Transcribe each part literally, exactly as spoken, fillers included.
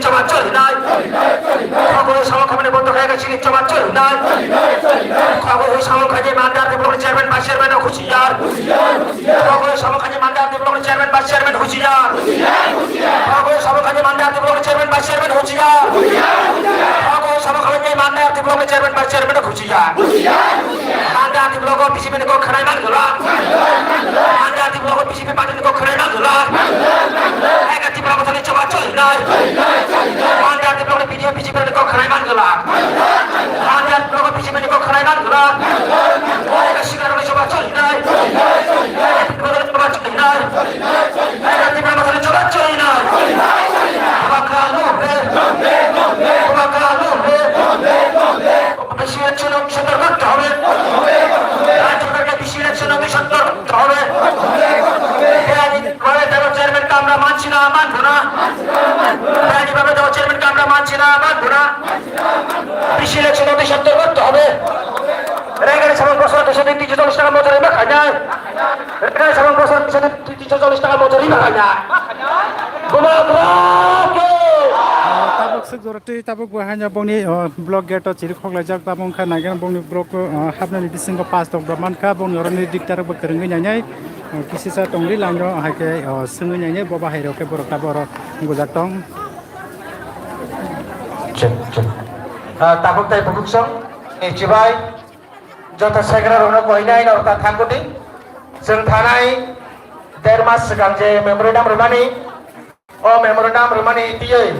Choba cholinai. Khogwi samung khaimani bondo khaika chini choba cholinai. Khogwi samung khaimani mandar de block chairman vice chairman no khuchiyar. Khogwi samung khaimani mandar de block chairman vice chairman khuchiyar. Khogwi samung khaimani mandar de block chairman vice chairman khuchiyar. Khogwi samung khaimani mandar de block chairman vice chairman khuchiyar. Mandar de block B J P ni kok khanai man dula. Mandar de block B J P party ni kok khanai man dula. Eka Tipra Motha ni choba cholinai. Mandar de block B J P ni kok khanai man dula. Mandar de block B J P ni kok khanai man dula. Eka Sikar ni choba cholinai. Choba cholinai. Eka Tipra Motha ni choba cholinai. Choba kalo be. Choba kalo be. Bisi election-ও নিষিদ্ধ করতে হবে। রাজ্য সরকারকে বিসি ইলেকশন-ও নিষিদ্ধ করতে হবে। বেআইনিভাবে দেওয়া চেয়ারম্যানকে আমরা মানছি না, মানবো না। বেআইনিভাবে দেওয়া চেয়ারম্যানকে আমরা মানছি না, মানবো না। বিসি ইলেকশন-ও নিষিদ্ধ করতে হবে। রেগারি সাবান বছর দুশো তিন, তিনশো চল্লিশ টাকা মজুরি না খাই না। রেগারি সাবান বছর দুশো তিন, তিনশো চল্লিশ টাকা মজুরি না খাই না। Buma Buma ke. Tabuk suk jora twi tabuk bo haino bongni, o, block gate o chiri khoklaijak, tamo wngkha naigen bongni block o, o, hapnani bisingo pass tok rok mankha, bongni oroni dikta rok bo kwrwngwi nainai, o, kisisa tongri line o, hai khe, o, swngwi nainai, bo bahai rok khe borok tabuk oro bujak tong. Chwng, chwng. Ah, tabuk tai bukhuk song, ni chibai, jota segra rokno koinai norok ta thangkudi. Chwng thanai der mas swkang je memorandum rwmani, o memorandum rwmani twiwi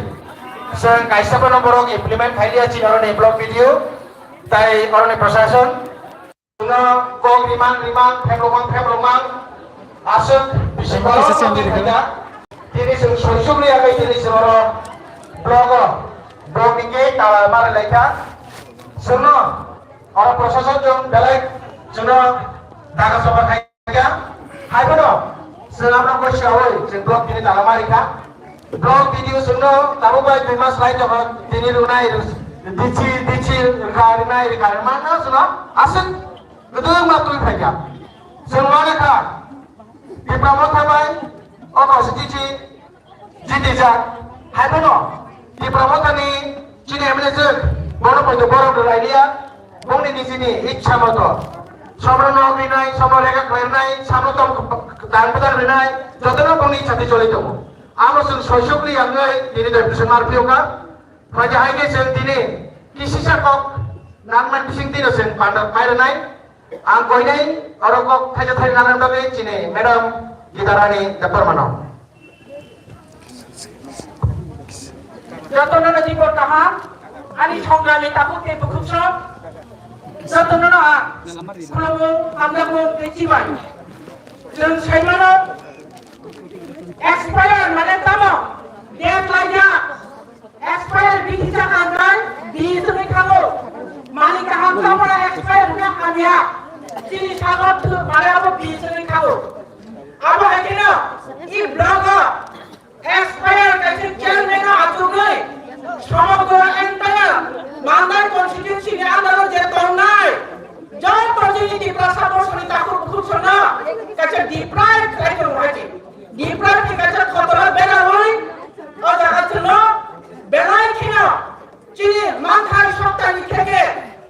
chwng kaisa bono borok implement khailiya chini oroni block B D O tai oroni prashason. Chwngno kok rimang rimang, pheprokmang pheprokmang, aswk bisi Tamo borok kisa chengwi tongwi rikha. Phaikha. Tini chwng soisukni agwi tini chwng oro block o, block ni gate tala mari laikha. Chwngno oro prashason chwng belai chwngno daga soba khai. Haibono, chwng abono koi saui, chwng block tini tala mari kha. Block B D O chwngno tabuk bai dui mas lai tongo, tini rwnai, dichi, dichi, rwkha, rwnai, rwkha, rwma no chwngno aswk kwbangma twi phaikha. Chwng mani kha, Tipra Motha bai, o constituency, Jiti jak, haiphano Tipra Mothani chini M L A jwk, bono poito borom rwlailiya, bongni nijini ichha moto. Somro nok rinai, somro rega khlainai, samro tom dan bwdan rinai, jotono bongni ichha twi choli tongo. Amo chwng soisukli yangwi tini doi bwswk mar phiyokha. Phaikhe hai khe chwng tini kisisa kok nangmani bising tino chwng panda phai rwnai. Ang koinai oro kok thaisa thai nang bagwi chini madam Gitarani Debbarmano. Jotono no jibor kaham, ani songrani tabuk tei bukhuk sok. Jotono no ang khulumung, hamjakmung tei chibai. Chwng saimano expire mane tamo? Date laijak. Expire bithi chakha hwnkhai bis wngwi thango. Mani kaham chamara expire wngkha hamya. Chini sagor thwk mare abo bis wngwi thango. Abo hai kheno i block o expire kaisa chairman no achugwi somogro entire Mandai constituency ni under o je tongnai joto chini Tiprasa bosoni takhuk bukhuk sono kaisa deprive khlai tongo hai. Deprive khe kaisa khotoro beraui o jaga chwngno belai kheno chini manthai soktani theke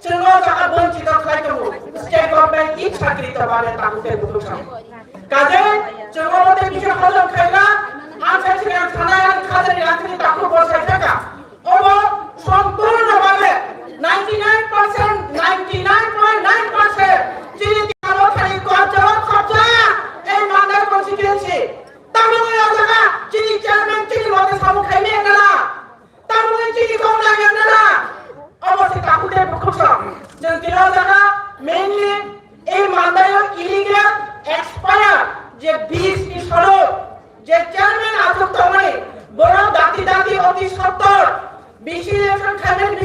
chwngno o jaga bonchito khlai tongo. State government ichhakrito bhabe tabuk tei bukhuk sao. Kajei chwng obo tei kisa hojom khaila, ang sai sigang thanai ang khajani rangchini takhuk bo sai thaka. Obo sompurno bhabe ninety nine percent, ninety nine point nine percent chini Tiprasa thani kobja o kobja ei Mandai constituency. Tamo wngwi o jaga chini chairman chini loge samung khaimaya nana? Tamo wngwi chini kok nangya nana? Obo se takhuk tei bukhuk song. Chwng tini o jaga mainly ei Mandai o illegal expire je bis ni soro je chairman achuk tongmani, borok dati dati oti sottor, bisi election khaimani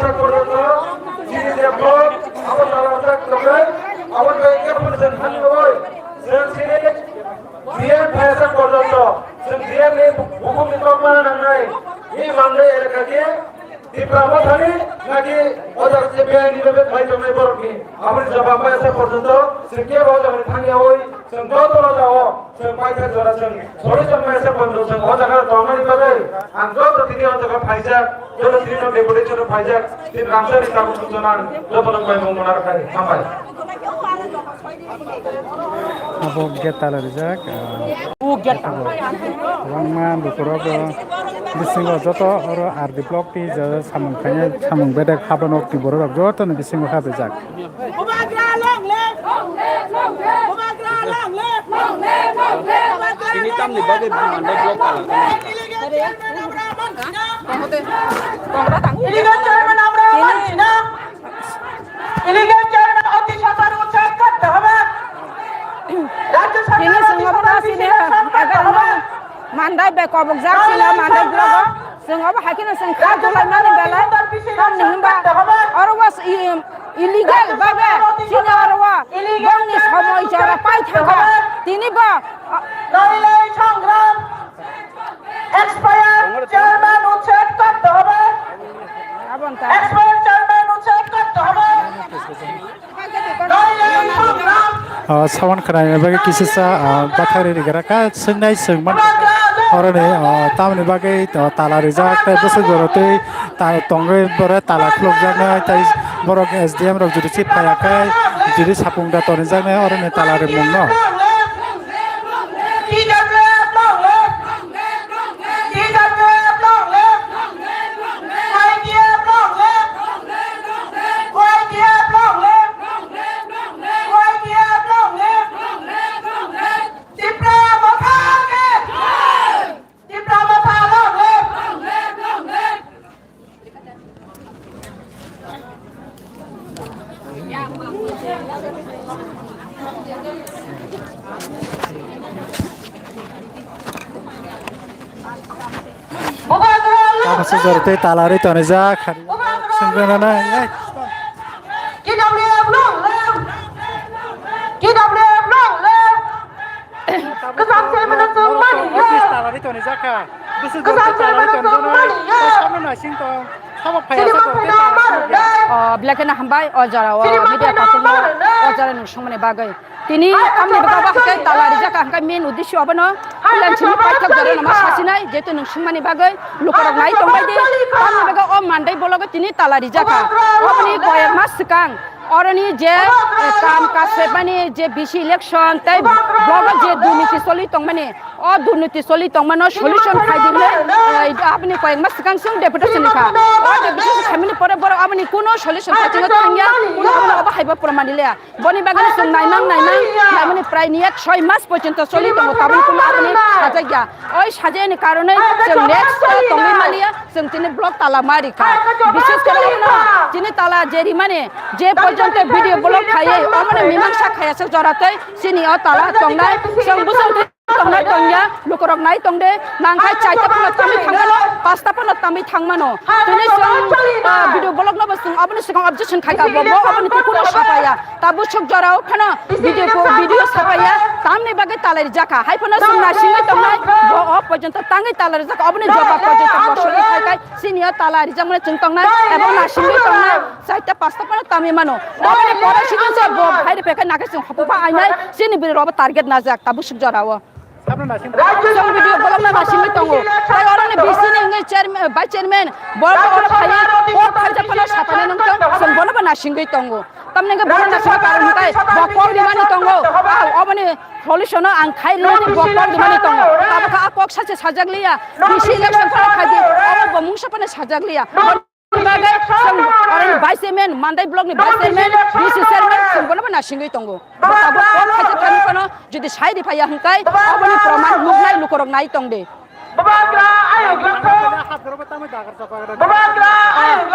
sak porjonto chini je block abo chalajak tongnai, abo bai khe police thani oi chwng chini D M phaijak porjonto chwng D M ni bukhuk ni kok mana nangnai. Ni manjai elaka khe Tipra Mothani naki o jaga je biyai ni bebek phai tongnai borok ni aboni jawab bai sak porjonto chwng kebo o jaga ni thangya oi. Chwng joto no jao, chwng paithak jora chwng sori chwng mese bondhu chwng o jaga tongnani bagwi ang joto tini o jaga phaijak, joto tini no deputation rok phaijak, tini ramsari tabuk sujana ang joto no bai mung mona rwkha. Hambai. Abo gate tala rijak. O gate tala. Wngma lukurok bisingo joto oro R D block ti je samung khainai samung bedek haba nok ni borok rok joto ni bisingo habrijak. Bubagra long live! Bubagra long live! Tini tamni bagwi bumanda block kalang. Illegal chairman amra mansina! Illegal chairman amra mansina! Illegal chairman oti satar uchar korte hobe! Rajya Tini sorkar oti swngo satar bono sini bisingo sab korte hobe! Mandai bai kobok jak sini mandai blogo. Chwng obo hai kheno chwng kha dulai mani belai. Tamni hwnba oro was i- illegal babe chini oro o bongni somoi jora pai thangkha. Tini bo Norilai Sangram expire chairman uchhed korte hobe. Abon ta. Sawan khwnaina bagwi kisisa, ah, bathakri rigra kha, swngnai swngmani oroni, ah, tamoni bagwi, ah, tala rijak, tei bwswk jora twi ta-, tongwi bore tala khulukjaknai, tei borok S D M rok jodi se phaiya khe, jodi sapung da tonijaknai oroni tala rimungno. Tamo se jor tei tala ri tonijak. Sengkrak nana, eh. T W F long live! T W F long live! Kwcham se mano chwng mani ya. Kwcham se mano chwng mani ya. Chini mangkhai na mano dai. O, belai kheno hambai, o jora o media kaisa no, o jora no songmani bagwi. Tini tamni bwkha bo hwnkhe tala rijak kha, hwnkhe main uddesho abono. Philan simi paithak jora no ma sasinai, jehetu nwng swngmani bagwi lukurok nai tongbai di. Tamni bagwi o mandai blogo tini tala rijak kha. Oboni koyek mas swkang oroni je, eh, kam kaij swbaini je bisi election tei blogo je durniti choli tongmani, o durniti choli tongmano solution khai di hwnwi, eh, aboni koyek mas swkang chwng deputation kha. O deputation khaimani pore borok aboni kuno solution khai chwngno thangya, kuno abono obo haibo proman liya. Boni bagwi chwng naimang naimang naimani prai ni ek soi mas porjonto choli tongo, tabuk kuno aboni sajakya. Oi sajakni karonwi chwng next o tongwi maliya, chwng tini block tala ma rikha. Bishes khe abono tini tala je rimani, je porjonto video block khaiwi, omono mimangsa khaiya se jora tei chini o tala tongnai, chwng bwswk tongnai tongya, lukurok nai tongde, nangkhai chaita phano tamwi thangmano, pasta phano tamwi thangmano. Tini chwng, ah, video block no bo chwng aboni swkang objection khaikha, bo, bo aboni kuno sapaya. Tabuk suk jora o phano video ko, video sapaya, tamni bagwi talai rijak kha. Hai phano chwng naisingwi tongnai, bo o porjonto tangwi talai rijak kha, oboni jobab porjonto bo sori khai khai, chini o talai rijakmani chwng tongnai, ebo naisingwi tongnai, chaita pasta phano tamwi mano. Oboni pore chini se bo hai riphaikha nakhe chwng hopopha ainai, chini bwrwi rok bo target najak tabuk suk jora o. Chwng video block no naisingwi tongo. Tai oroni bisini wngwi chairman, vice chairman, borok oro phaiwi kok khaijak phano sapanai nangkha, chwng bono bo naisingwi tongo. Tamni hwnkhe bono naisingwi karon hwnkhe bo kok rimani tongo. Ah, oboni solution no ang khai rinani bo kok rimani tongo. Tabukha a kok sachi sajak liya, bisi election phano khaidi, obo bo mungsa phano sajak liya. Bagwi chwng oroni vice chairman, Mandai block ni vice chairman, D C chairman, chwng bono bo naisingwi tongo. Bo tabuk kok khaijak thani phano jodi sai riphaiya hwnkhe, oboni proman nuknai lukurok nai tongde.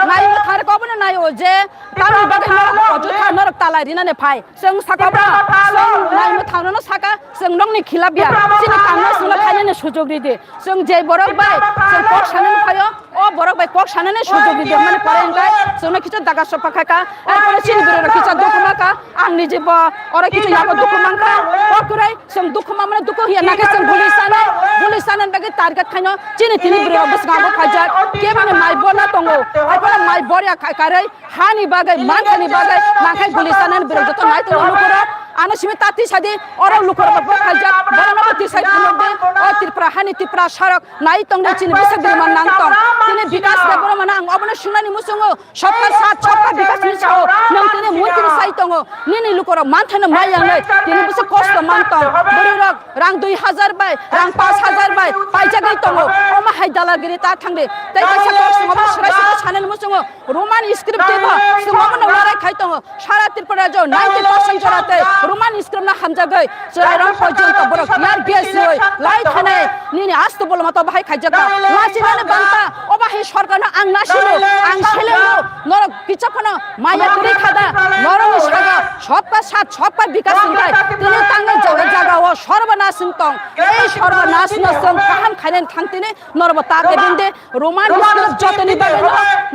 Nai mwthang rok obono nai o je, tamni bagwi norok ojotha norok talai rinani phai. Chwng saka bo, chwng nai mwthang rokno saka, chwng nokni khilap ya, chini kamno chwngno khainani sujok ridi. Chwng je borok bai chwng kok sanani phaio, o borok bai kok sanani sujok di, mani pore hwnkhe chwngno kisa daga sopha khaikha, erpore chini bwrwi rok kisa dukhu ma kha, ang niji bo oro kisa yago dukhu man kha, o kwrwi chwng dukhu ma mano dukhu hiya nakhe chwng guli sanai, guli sanani bagwi target khaino chini tini bwrwi rok bwskango phaijak, keboni mai borna tongo, erpore mai borya kha-, karwi hani bagwi, manthani bagwi, nangkhai guli sanani bwrwi joto nai tongo lukurok. Ano simi ta tisadi, oro lukurok bo khaijak, borokno bo tisai phunukdi, o Tripura hani Tripura sarok nai tongdi chini bwswk bwrwi man nang tong. Tini Bikas Debbarma no ang obono swngnani muchungo, sabka saath, sabka Bikas ni sao, nwng tini montri sai tongo, nini lukurok manthano mai yangnai, tini bwswk kosto man tong. Bwrwi rok rang dui hajar bai, rang panch hajar bai paijagwi tongo, omo hai dalagiri ta thangdi. Tei kaisa kok swngo bo swrai swrai sanani muchungo, Roman script teibo chwng obono lorai khai tongo. Sara Tripura rajyo ninety percent jora tei Roman script no hamjagwi chwrairok porjonto borok tear gas rwi lai thanai nini asto bolma to bahai khaijak kha. Lachinani banta obo hai sorkar no ang nasilo, ang selengno norok kicha phano maya kwrwi khada, norokni saga sabka saath sabka bikas hwnkhai tini tangwi jaga jaga o sorbonas wng tong. Ei sorbonas no chwng kaham khainani thang tini norok Ta kebeng de Roman script jotoni bagwi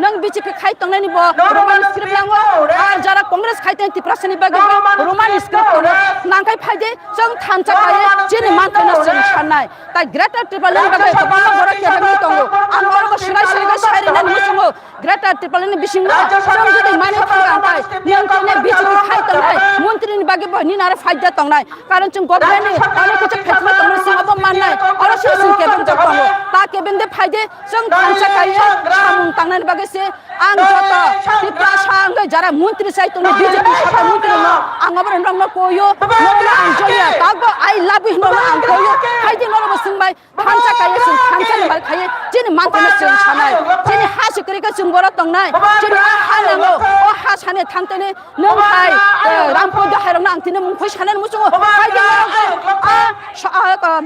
no nwng B J P khai tongnani bo Roman script nango. Ar jara Congress khai tong Tiprasani bagwi bo Roman script tongo. Nangkhai phaidi chwng thansa kaiwi chini manthai no chwng sannai. Tai Greater Tipraland bagwi kwbangma borok kebengwi tongo. Ang oro bo swrai swrai khe sai rinani muchungo. Greater Tipraland ni bisingo chwng jodi mani thangkha hwnkhe nwng tini B J P khai tongnai montri ni bagwi bo nini aro phaida tongnai. Karon chwng government ni aro kisa phaima tongmani sing abo mannai, oro se chwng kebeng jak tongo. Ta kebeng de phaide chwng thansa kaiye samung tangnani bagwi se ang joto Tiprasa wngwi jara montri sai tongni B J P saka montri rokno ang abo rokno koyo, nokno ang joya, tago I love you hinwi ang koyo, phaide norokbo swngbai thansa kaiye chwng thansa ni bai kaiye chini manthai no chwng sanai, chini ha se kwrwi khe chwng boro tongnai, chini ha nango, o ha sani thangtani Nwng hai, eh, Rampoido hairokno ang tini mungkhoi sanani muchungo. Hai khe norok, ah, sa-, ah, ah,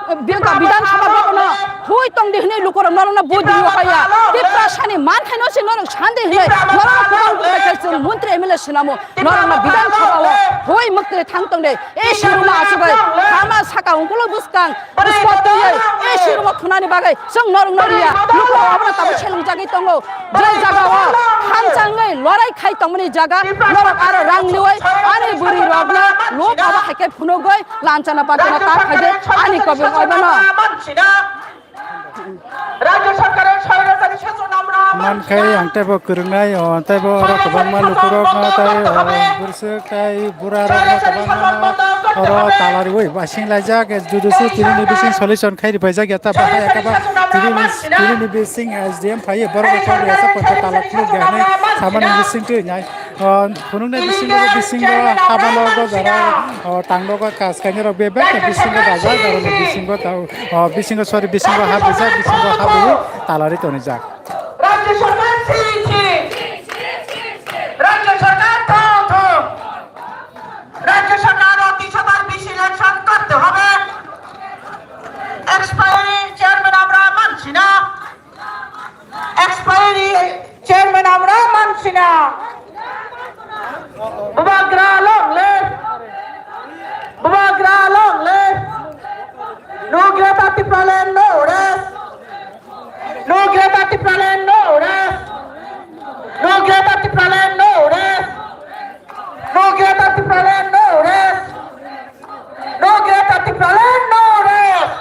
Bidhan Sabha bono hui tong di hwnwi lukurok norokno vote rwio haya. Tiprasani manthaino se norok sandi hwnwi norokno kwbang kwbang khe chwng montri M L A swnamo. Norokno Bidhan Sabha o hui mwktwi thang tong de. E siruma asugwi hama saka ungkulo bwskang. Bwskango twiwi, e, sirmo thunani bagwi chwng norokno riya. Lukurok abono tabuk seleng jagwi tongo. Je jagao hamchangwi lorai khai tongmani jaga, norok aro rang liwi ani bwrwirokno luk abo hai khe phunugwi lanchana panchana ta khaide ani kobeng oibono. রাজ্য সরকারের স্বৈরাচারী শাসন আমরা মানব মানখাই, ang teibo kwrwngnai, o, teibo oro kwbangma lukurokno tei, o, bwswk tei burarokno kwbangma oro tala riwi basing laijak, judusu tinini bising solution khai ripaijak ya ta bahai akaba tinini, tinini bising S D M phaiwi borok rok kok riyasa poncha tala khuluk ya hinwi samani bising twi nai. O, phunuknai bisingo, bisingo habano gojaro, o, tangnogo kas kainwi rok bebak bisingo dajak, aro bisingo tang, o, bisingo, sorry, bisingo ha bujak, bisingo ha bui talari tonijak. রাজ্য সরকার ছি ছি, রাজ্য সরকার থু থু, রাজ্য সরকার অতি সবার বিশ ইলেকশন করতে হবে। এক্সপায়ারি চেয়ারম্যান আমরা মানছি না। এক্সপায়ারি চেয়ারম্যান আমরা মানছি না। Bubagra long live! Bubagra long live! No Greater Tipraland, no rest! No Greater Tipraland, no rest! No Greater Tipraland, no rest! No Greater Tipraland, no rest! No Greater Tipraland, no rest!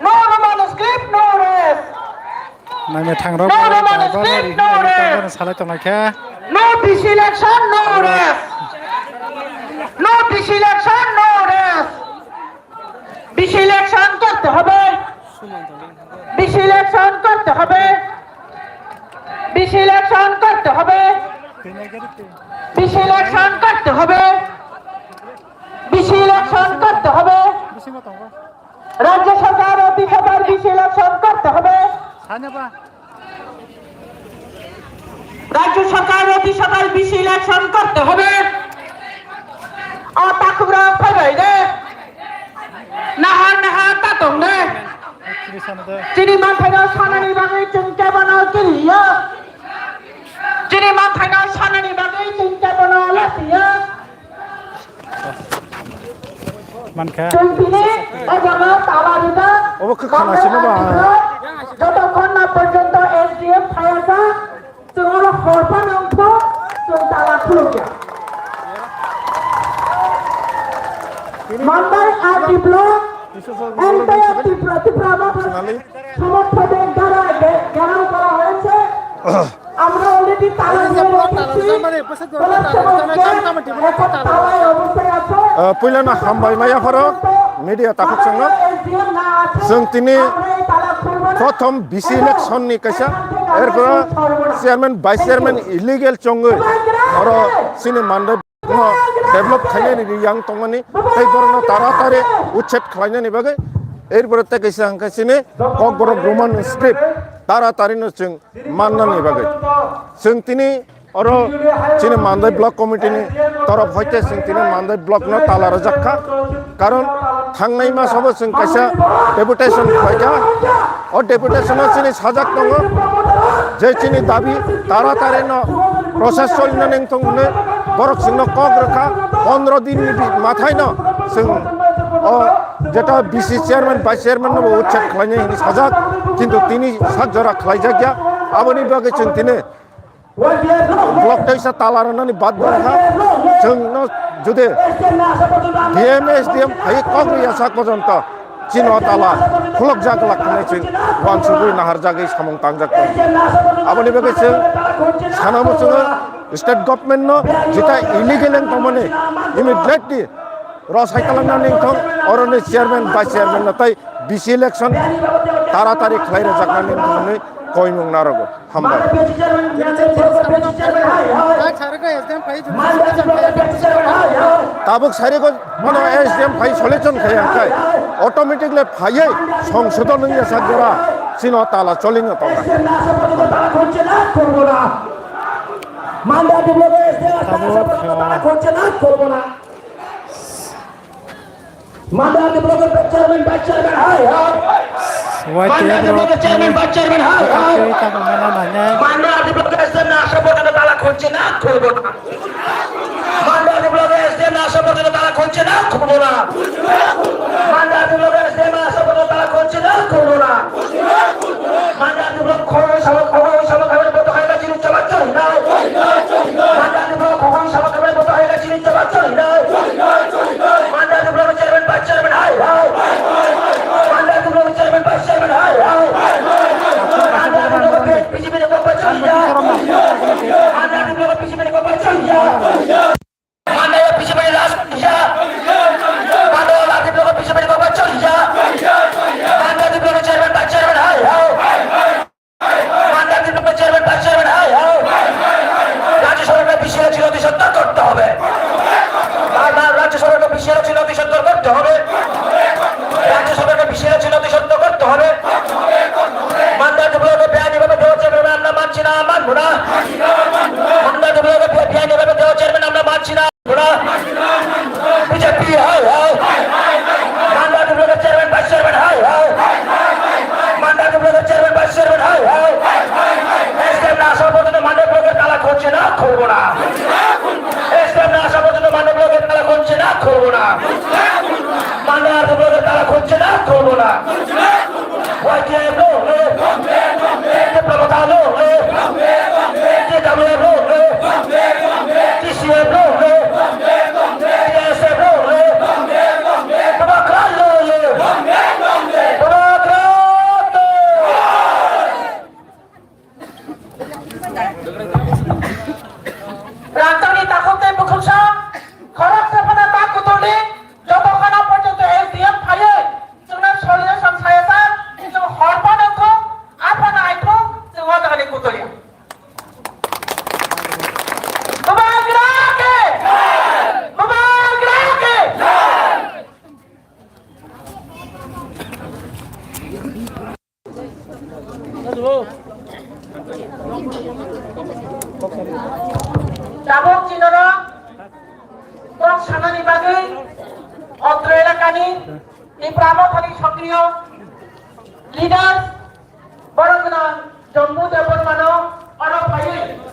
No Roman script, no rest! Naimwthang rok no Roman script, no rest! Salai tonglai khe. No B C election, no rest! No B C election, no rest! B C election করতে হবে। B C election করতে হবে। B C election করতে হবে। B C election করতে হবে। B C election করতে হবে। রাজ্য সরকার অতি সবার B C election করতে হবে। রাজ্য সরকার অতি সকাল বিশ ইলেকশন করতে হবে। ও তাকুরা ফাইবাই রে। নাহার নাহার তাতং রে। চিনি মাথায় সানানি বাগে চিন্তা বানা কিরিয়া। চিনি মাথায় সানানি বাগে চিন্তা বানা লাসিয়া। Mankha. Chwng tini o jaga tala rijak. Obo khe khana sino ba? Jotokhon na porjonto S D M phayakha, chwng oro hor phano wngkha, chwng tala khulukya. Mandai R D block, entire Tripura, Tripura Motha সমর্থকদের দ্বারা ঘে-, ঘেরাও করা হয়েছে। আমরা already তালা দিয়ে রেখেছি। এখন তালায় অবস্থায় আছে। আহ, puilano hambai maya pharo media takhuk chwngno. Chwng tini prothom B C election ni kaisa, erpore chairman, vice chairman illegal chongwi oro chini mandai develop khainani yang tongmani tei borokno taratari uchet khlainani bagwi, erpore tei kaisa hwnkhe chini Kokborok Roman script taratari no chwng mannani bagwi. Chwng tini oro chini Mandai Block Committee ni torof hoite chwng tini Mandai Block no tala rwjak kha. Karon thangnai masobo chwng kaisa deputation khlaikha. O deputation o chini sajak tongo je chini dabi taratari no process cholina nangthung hwnwi borok chwngno kok rwkha. Pondro din ni bi-, mathai no chwng o Jeta B C chairman, vice chairman no bo uchet khlainai hini sajak, kintu tini sak jora khlaijakya. Aboni bagwi chwng tini block teisa tala rwnani bad bwkha chwngno jodi D M, S D M hai kok rwya sak porjonto chini o tala khulokjak glak hwnwi chwng uansugwi naharjagwi samung tangjak tongo. Aboni bagwi chwng sana muchungo state government no jeta illegal wng tongmani immediately rw sai talangna ningthong, oroni chairman, vice chairman no tei B C election taratari khlai rwjakna ningthong hwnwi koimung narogo. Hambai. Tabuk sarigo mano S D M phai solution khai angkhai automatically phaiwi songsodon wngya sak jora chini o tala cholingno tongnai. Manda development, Tabuk, ah, Mandar development chairman, vice chairman, hai, hai. Wai Mandar tiya bro, development chairman, vice chairman, hai, hai. Tei tamo mana nanya. Mandar development chairman, asa bodo na tala khulche na khulbo na. Mandar development chairman, asa bodo na tala khulche na khulbo na. Mandar development chairman, asa bodo na tala khulche na khulbo na. Mandar development khoro sabak, khoro sabak, khoro bodo hai na chini chabak chori na. Mandar development khoro sabak, khoro bodo hai na chini chabak chori na. Mandar development chairman, vice chairman, hai, hai. Mandar development chairman, vice chairman, hai, hai. Mandar development B J P ni kopai chori ya. Mandar development B J P ni kopai chori ya. Mandar B J P ni last ya. Mandar development B J P ni kopai chori ya. Mandar development chairman, vice chairman, hai, hai. মান্ডা বিপ্লবের chairman, vice chairman, হাই, হাই। রাজ্য সরকারকে বিসিএল ছিল অতি সত্তর করতে হবে। বারবার রাজ্য সরকারকে বিসিএল ছিল অতি সত্তর করতে হবে। রাজ্য সরকারকে বিসিএল ছিল অতি সত্তর করতে হবে। মান্ডা বিপ্লবকে বেআইনিভাবে দেওয়া চেয়ারম্যান আমরা মানছি না, মানবো না। মান্ডা বিপ্লবকে বে-, বেআইনিভাবে দেওয়া চেয়ারম্যান আমরা মানছি না। বিজেপি হায় হায়। মান্ডা বিপ্লবের চেয়ারম্যান, ভাইস চেয়ারম্যান হায় হায়। মান্ডা বিপ্লবের চেয়ারম্যান, ভাইস চেয়ারম্যান হায় হায়। এসডিএম না আসা পর্যন্ত মান্ডা বিপ্লবের তালা খুলছে না, খুলবো না। এসডিএম না আসা পর্যন্ত মান্ডা বিপ্লবের তালা খুলছে না, খুলবো না। মান্ডা বিপ্লবের তালা খুলছে না, খুলবো না। ওয়াইটিআইএফ long live! টিএফআইএফ long live! টিডাব্লিউএফ long live! TCF long live! TSF long live! Democrat long live! Democrat! রাজ্যনি তাকুতে মুখুসা, খরক সেপনা তাকুতুনি, যতক্ষণ পর্যন্ত এসডিএম ফাইয়ে, Chwngno solution saya sa, chwng hor phano thung, aphano ai thung, chwng o jaga ni kutulia. Bubagra ke! Bubagra ke! Tabuk chini rok kok sanani bagwi otro elakani Tipra Mothani sokriyo leaders, borok gwnang Jambu Debbarmano oro phaiwi